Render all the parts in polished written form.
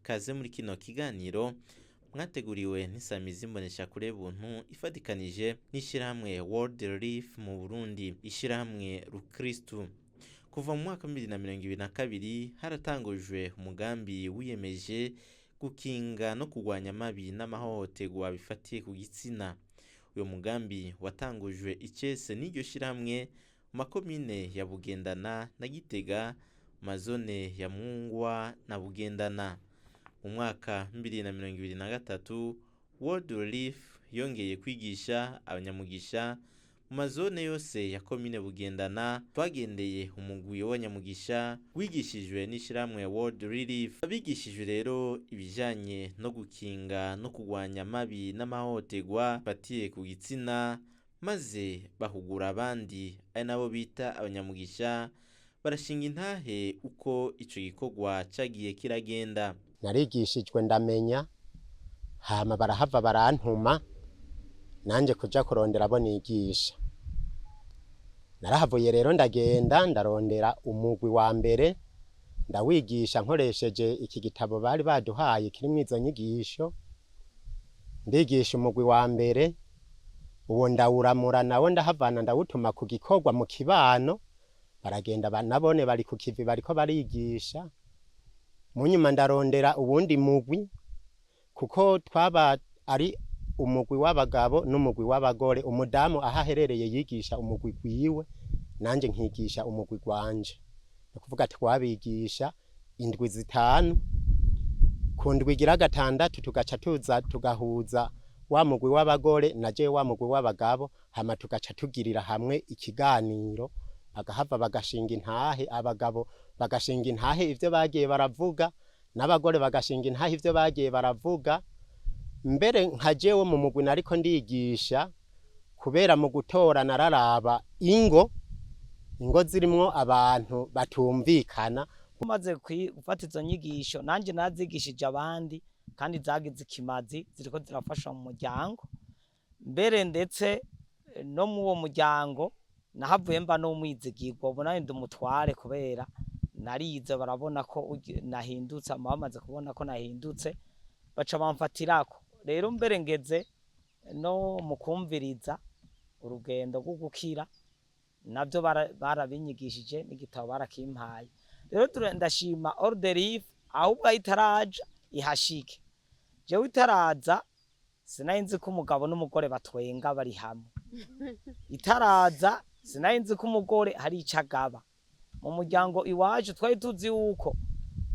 Kaze muri kino kiganiro mwateguriwe n'isamizi mboneshakure buntu ifatikanije n'ishyirahamwe World Relief mu Burundi, ishyirahamwe Rukristu. Kuva mu mwaka wa 2022 haratangujwe umugambi wiyemeje gukinga no kurwanya amabi n'amahohoterwa bifatiye ku gitsina. Uyo mugambi watangujwe icese n'iryo shyirahamwe mu makomine ya Bugendana na Gitega, mu mazone ya Mwungwa na Bugendana. Mu mwaka 2023 World Relief yongeye kwigisha abanyamugisha mu mazone yose ya komine Bugendana. Twagendeye umugwi w'abanyamugisha wigishijwe n'ishyirahamwe World Relief. Abigishijwe rero ibijanye no gukinga no kurwanya amabi n'amahohoterwa bafatiye ku gitsina, maze bahugura abandi ari nabo bita abanyamugisha, barashinga intahe uko ico gikorwa cagiye kiragenda. Narigishijwe ndamenya, hama barahava barantuma nanje kuja kurondera abo nigisha. Narahavuye rero ndagenda ndarondera umugwi wa mbere ndawigisha nkoresheje iki gitabo bari baduhaye kirimwo izo nyigisho. Ndigisha umugwi wa mbere, uwo ndawuramura nawo ndahavana ndawutuma ku gikorwa mu kibano, baragenda nabone bari ku kivi bariko barigisha. Munyuma ndarondera uwundi mugwi, kuko twaba ari umugwi w'abagabo n'umugwi w'abagore. Umudamu aho aherereye yigisha umugwi gwiwe, nanje nkigisha umugwi gwanje. Ni ukuvuga twabigisha indwi 5, ku ndwi igira gatandatu tugaca tuza tugahuza wa mugwi w'abagore na jewe wa mugwi w'abagabo, hama tugaca tugirira hamwe ikiganiro, bagahava bagashinga intahe, abagabo bagashinga intahe ivyo bagiye baravuga, n'abagore bagashinga intahe ivyo bagiye baravuga. Mbere nka jewe mu mugwi nariko ndigisha, kubera mu gutora nararaba ingo zirimwo abantu batumvikana. Umaze gufata izo nyigisho nanje nazigishije abandi, kandi zagize ikimazi, ziriko zirafasha mu muryango. Mbere ndetse no mu uwo muryango nahavuye mba n'umwizigirwa, ubu nanje ndi umutware kubera narize, barabona ko nahindutse, bamaze kubona ko nahindutse baca bamfatirako. Rero mbere ngeze no mu kumviriza urugendo rwo gukira, navyo barabinyigishije n'igitabo barakimpaye. Rero ndashima World Relief, ahubwo aho itaraja ihashike. Jewe itaraza sinari nzi ko umugabo n'umugore batwenga bari hamwe. Itaraza sinari nzi ko umugore hari ico agaba. Mu muryango iwacu twari tuzi yuko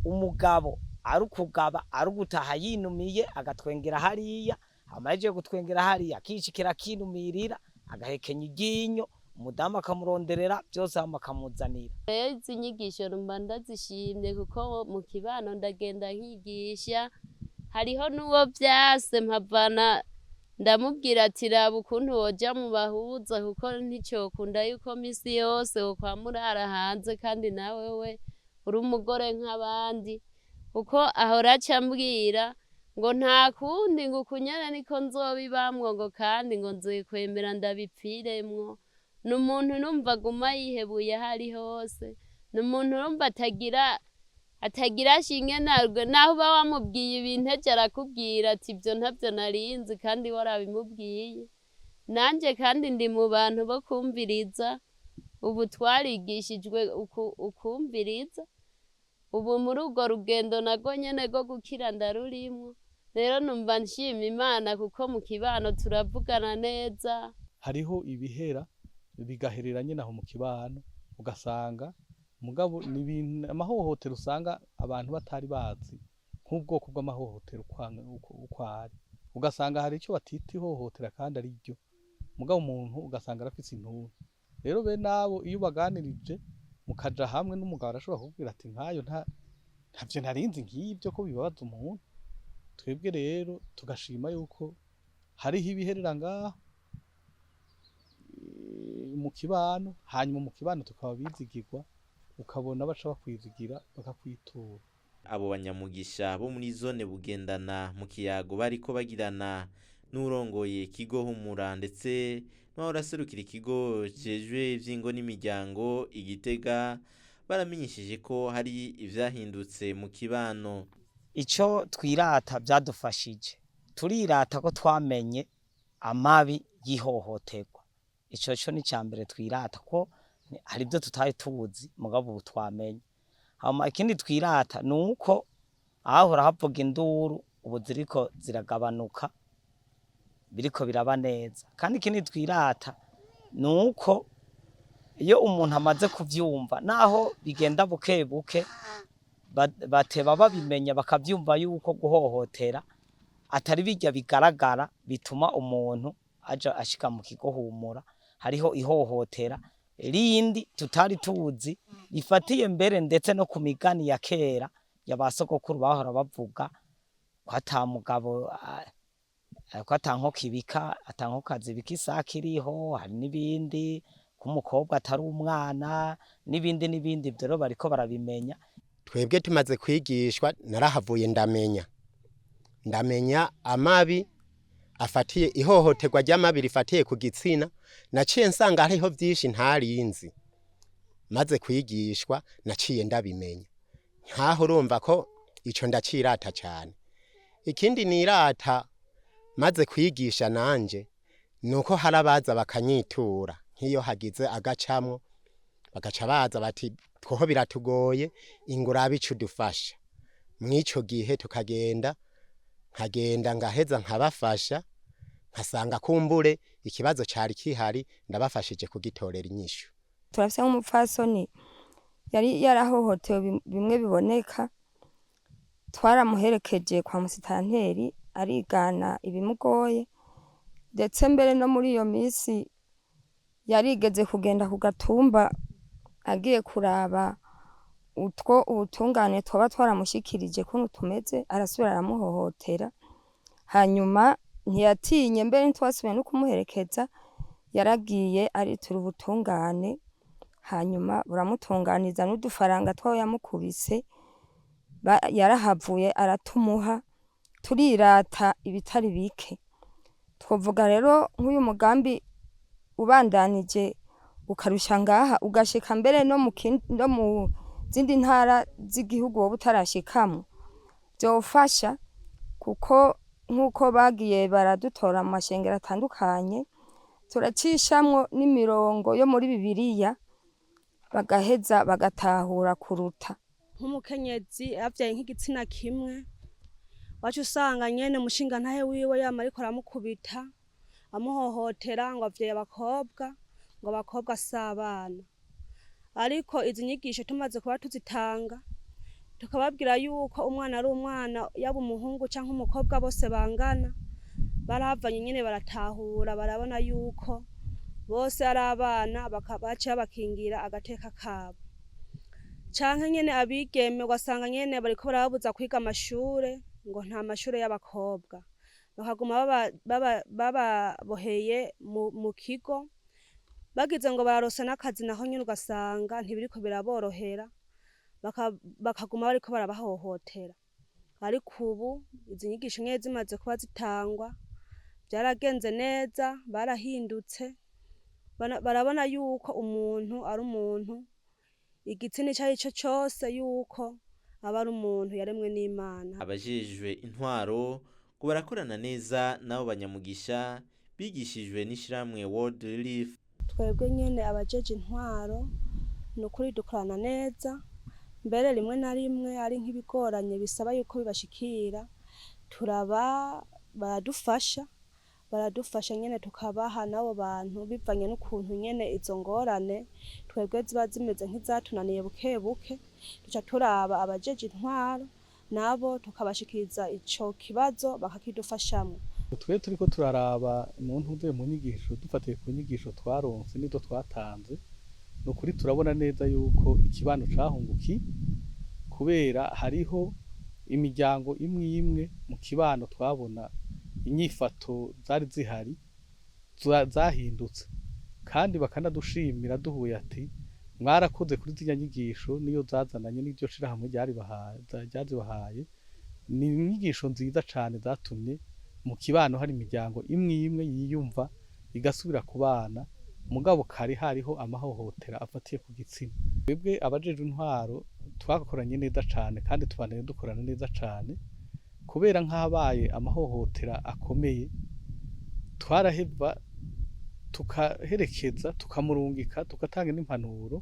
umugabo ari ukugaba, ari ugutaha yinumiye agatwengera hariya, hama ahejeje gutwengera hariya akishikira akinumirira, agahekenya iryinyo, umudamu akamuronderera vyose hama akamuzanira. Rero izi nyigisho mba ndazishimye kuko mu kibano ndagenda nkigisha, hariho n'uwo vyase mpavana ndamubwira ati raba ukuntu woja mu bahuza, kuko nticokunda yuko misi yose wokwama urara hanze kandi nawewe uri umugore nk'abandi, kuko ahora aca ambwira ngo nta kundi, ngo uku nyene niko nzobibamwo, ngo kandi ngo nzokwemera ndabipfiremwo. Ni umuntu numva aguma yihebuye aho ari hose, ni umuntu urumva atagira shinge narwe, naho uba wamubwiye ibintu ejo arakubwira ati ivyo ntavyo narinzi kandi warabimubwiye. Nanje kandi ndi mu bantu bo kumviriza, ubu twarigishijwe ukumviriza, ubu muri urwo rugendo narwo nyene rwo gukira ndarurimwo. Rero numva nshima Imana kuko mu kibano turavugana neza. Hariho ibihera bigaherera nyene aho mu kibano, ugasanga mugabo ni ibintu amahohotero usanga abantu batari bazi nk'ubwoko bw'amahohotero uko ari, ugasanga hari ico batita ihohotera kandi ari ryo, mugabo umuntu ugasanga arafise intuntu. Rero bene abo iyo ubaganirije mukaja hamwe n'umugabo arashobora kukubwira ati nkayo ntavyo narinzi nk'ivyo ko bibabaza umuntu. Twebwe rero tugashima yuko hariho ibiherera ngaho mu kibano, hanyuma mu kibano tukaba bizigirwa, ukabona baca bakwizigira bakakwitura. Abo banyamugisha bo muri zone Bugendana mu kiyago bariko bagirana N'urongoye ikigo Humura ndetse n'uwahora aserukira ikigo kijejwe ivy'ingo n'imiryango i Gitega baramenyesheje ko hari ivyahindutse mu kibano. Ico twirata vyadufashije, turirata ko twamenye amabi y'ihohoterwa. Ico co ni icambere twirata ko hari ivyo tutari tuzi mugabo ubu twamenye. Hama ikindi twirata ni uko ahahora havuga induru ubu ziriko ziragabanuka, biriko biraba neza. Kandi ikindi twirata ni uko iyo umuntu amaze kuvyumva naho bigenda buke buke bateba babimenya bakavyumva yuko guhohotera atari birya bigaragara bituma umuntu aja ashika mu kigo Humura. Hariho ihohotera rindi tutari tuzi rifatiye mbere ndetse no ku migani ya kera ya ba sogokuru bahora bavuga ko ata mugabo ko ata nkoko ibika, ata nkokokazi ibika isake iriho, hari n'ibindi ko umukobwa atari umwana n'ibindi n'ibindi. Ivyo rero bariko barabimenya. Twebwe tumaze kwigishwa narahavuye ndamenya amabi afatiye ihohoterwa ry'amabi rifatiye ku gitsina. Naciye nsanga hariho vyinshi ntarinzi, maze kwigishwa naciye ndabimenya. Nkaho urumva ko ico ndacirata cane. Ikindi nirata maze kwigisha nanje nuko hari abaza bakanyitura nk'iyo hagize agacamwo, bagaca baza bati twoho biratugoye, ingurabe ico udufasha. Mw'ico gihe tukagenda, nkagenda ngaheza nkabafasha, nkasanga kumbure ikibazo cari kihari ndabafashije kugitorera inyishu. Turafise nk'umupfasoni yari yarahohotewe bimwe biboneka, twaramuherekeje kwa musitanteri arigana ibimugoye, ndetse mbere no muri iyo misi yarigeze kugenda ku gatumba agiye kuraba utwo ubutungane twoba twaramushikirije kuntu tumeze, arasubira aramuhohotera. Hanyuma ntiyatinye, mbere ntitwasubiye no kumuherekeza, yaragiye aritura ubutungane, hanyuma buramutunganiza n'udufaranga twaho yamukubise yarahavuye aratumuha. Turirata ibitari bike. Twovuga rero nk'uyu mugambi ubandanije ukarusha ngaha ugashika mbere no mu zindi ntara z'igihugu woba utarashikamwo, vyofasha kuko nk'uko bagiye baradutora mu mashengero atandukanye, turacishamwo n'imirongo yo muri Bibiliya bagaheza bagatahura kuruta. Nk'umukenyezi avyaye nk'igitsina kimwe, waca usanga nyene umushingantahe wiwe yama ariko aramukubita, amuhohotera ngo avyaye abakobwa, ngo abakobwa si abana. Ariko izi nyigisho tumaze kuba tuzitanga, tukababwira yuko umwana ari umwana, yaba umuhungu canke umukobwa bose bangana, barahavanye nyene baratahura, barabona yuko bose ari abana, baciye babakingira agateka kabo. Canke nyene abigeme ugasanga nyene bariko barababuza kwiga amashure, ngo nta mashure y'abakobwa, bakaguma bababoheye mu kigo, bagize ngo bararonse n'akazi naho nyene ugasanga ntibiriko biraborohera, bakaguma bariko barabahohotera. Ariko ubu izi nyigisho nyene zimaze kuba zitangwa, vyaragenze neza, barahindutse, barabona yuko umuntu ari umuntu, igitsina ico arico cose yuko aba ari umuntu yaremwe n'Imana. Abajejwe intwaro ngo barakorana neza n'abo banyamugisha bigishijwe n'ishirahamwe World Relief. Twebwe nyene abajeje intwaro ni ukuri dukorana neza, mbere rimwe na rimwe ari nk'ibigoranye bisaba yuko bibashikira, turaba baradufasha, baradufasha nyene tukabaha n'abo bantu bivanye n'ukuntu nyene izo ngorane twebwe ziba zimeze nk'izatunaniye buke buke, duca turaba abajeje intwaro nabo tukabashikiriza ico kibazo bakakidufashamwo. Twe turiko turaraba mu ntuze mu nyigisho, dufatiye ku nyigisho twaronse n'izo twatanze, ni ukuri turabona neza yuko ikibano cahungukiye, kubera hariho imiryango imwe imwe mu kibano twabona inyifato zari zihari zahindutse, kandi bakanadushimira duhuye ati mwarakoze kuri zirya nyigisho niyo zazananye n'iryo shirahamwe ryazibahaye. Ni inyigisho nziza cane zatumye Mu kibano hari imiryango imwe imwe yiyumva igasubira kubana, mugabo kare hariho amahohotera afatiye ku gitsina. Twebwe abajejwe intwaro twakoranye neza cane kandi tubandanya dukorana neza cane, kubera nk'abaye amahohotera akomeye twaraheva tukaherekeza, tukamurungika, tugatanga n'impanuro.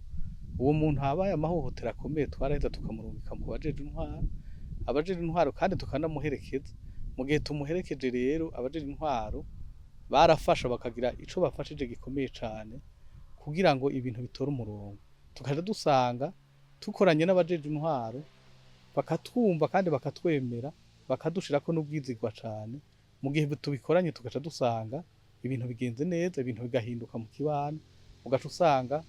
Uwo muntu habaye amahohotera akomeye twaraheza tukamurungika mu bajejwe intwaro, abajejwe intwaro kandi tukanamuherekeza. Mu gihe tumuherekeje rero, abajejwe intwaro barafasha bakagira ico bafashije gikomeye cane kugira ngo ibintu bitore umurongo. Tukaja dusanga tukoranye n'abajejwe intwaro bakatwumva kandi bakatwemera, bakadushirako n'ubwizigwa cane. Mu gihe tubikoranye tugaca dusanga ibintu bigenze neza, ibintu bigahinduka mu kibano, ugaca usanga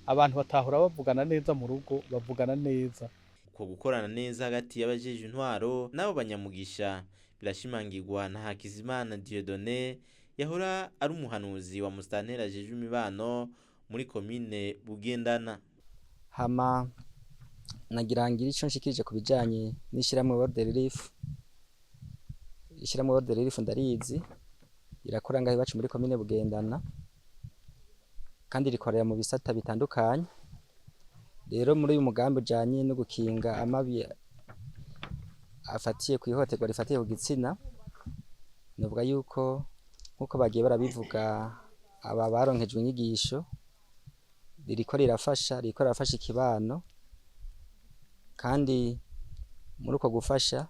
abantu batahora bavugana neza mu rugo bavugana neza. Uko gukorana neza hagati y'abajejwe intwaro n'abo banyamugisha birashimangirwa na Hakizimana Dieudonné, yahora ari umuhanuzi wa musitanteri ajejwe imibano muri komine Bugendana. Hama nagira ngire ico nshikirije ku bijanye n'ishirahamwe World Relief. Ishirahamwe World Relief ndarizi, irakora ngaha iwacu muri komine Bugendana, kandi rikorera mu bisata bitandukanye. Rero muri uyu mugambi ujanye no gukinga amabi afatiye kw'ihohoterwa rifatiye ku gitsina, novuga yuko nkuko bagiye barabivuga aba baronkejwe inyigisho, ririko rirafasha, ririko rirafasha ikibano, kandi muri uko gufasha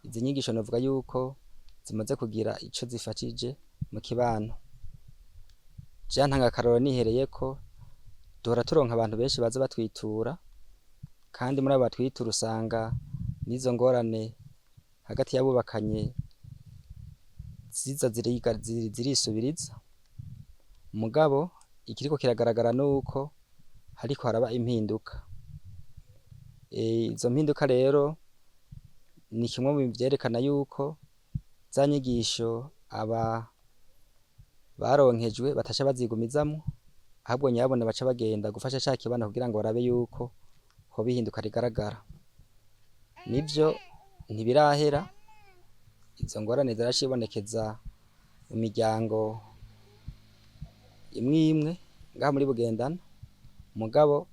izi nyigisho novuga yuko zimaze kugira ico zifashije mu kibano. Jewe ntanga akarorero nihereyeko, duhora turonka abantu benshi baza batwitura, kandi muri abo batwitura usanga n'izo ngorane hagati y'abubakanye ziza zirisubiriza. Mugabo ikiriko kiragaragara nuko hariko haraba impinduka. Izo mpinduka rero ni kimwe mu vyerekana yuko za nyigisho aba baronkejwe bataca bazigumizamwo, ahubwo nyabuna baca bagenda gufasha ca kibano kugira ngo barabe yuko hoba ihinduka rigaragara. Nivyo ntibirahera, izo ngorane ziracibonekeza mu miryango imwe imwe ngaha muri Bugendana, mugabo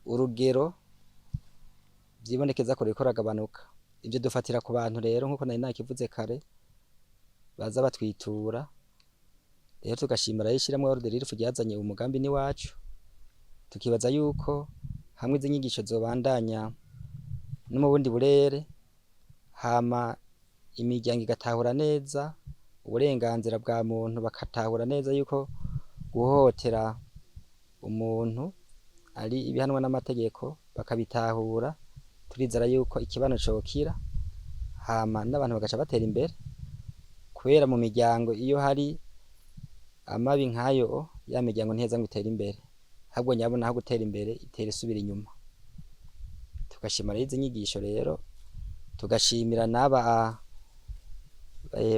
urugero vyibonekeza ko ruriko ruragabanuka. Ivyo dufatira ku bantu rero nkuko nari nakivuze kare, baza batwitura. Rero tugashimira ishirahamwe World Relief ryazanye umugambi n'iwacu, tukibaza yuko hamwe izi nyigisho zobandanya no mu bundi burere, hama imiryango igatahura neza uburenganzira bwa muntu, bakatahura neza yuko guhohotera umuntu ari ibihanwa n'amategeko, bakabitahura, turizera yuko ikibano cokira, hama n'abantu bagaca batera imbere, kubera mu miryango iyo hari amabi nkayo, ya miryango ntiheza ngo itere imbere, ahubwo nyabuna aho gutera imbere itera isubira inyuma. Tugashima rero izi nyigisho rero, tugashimira n'aba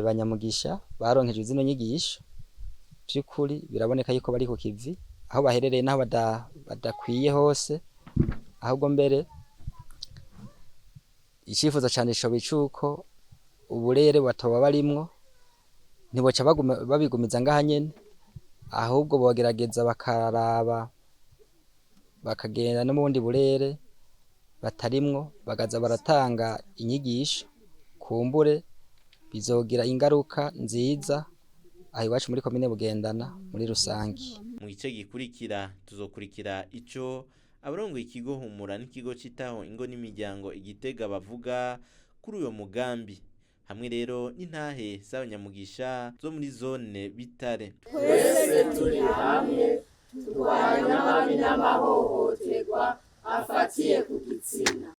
banyamugisha baronkejwe zino nyigisho. Vy'ukuri biraboneka yuko bari ku kivi, aho baherereye n'aho badakwiye hose, ahubwo mbere icifuzo cane coba icuko uburere batoba barimwo ntiboca babigumiza ngaha nyene, ahubwo bogerageza bakaraba bakagenda no mu bundi burere batarimwo, bakaza baratanga inyigisho, kumbure bizogira ingaruka nziza aha iwacu muri komine Bugendana muri rusangi. Mu gice gikurikira tuzokurikira ico abarongoye ikigo Humura n'ikigo citaho ingo n'imiryango Igitega bavuga kuri uyo mugambi, hamwe rero n'intahe z'abanyamugisha zo muri zone Bitare. Twese turi hamwe turwanya amabi n'amahohoterwa afatiye ku gitsina.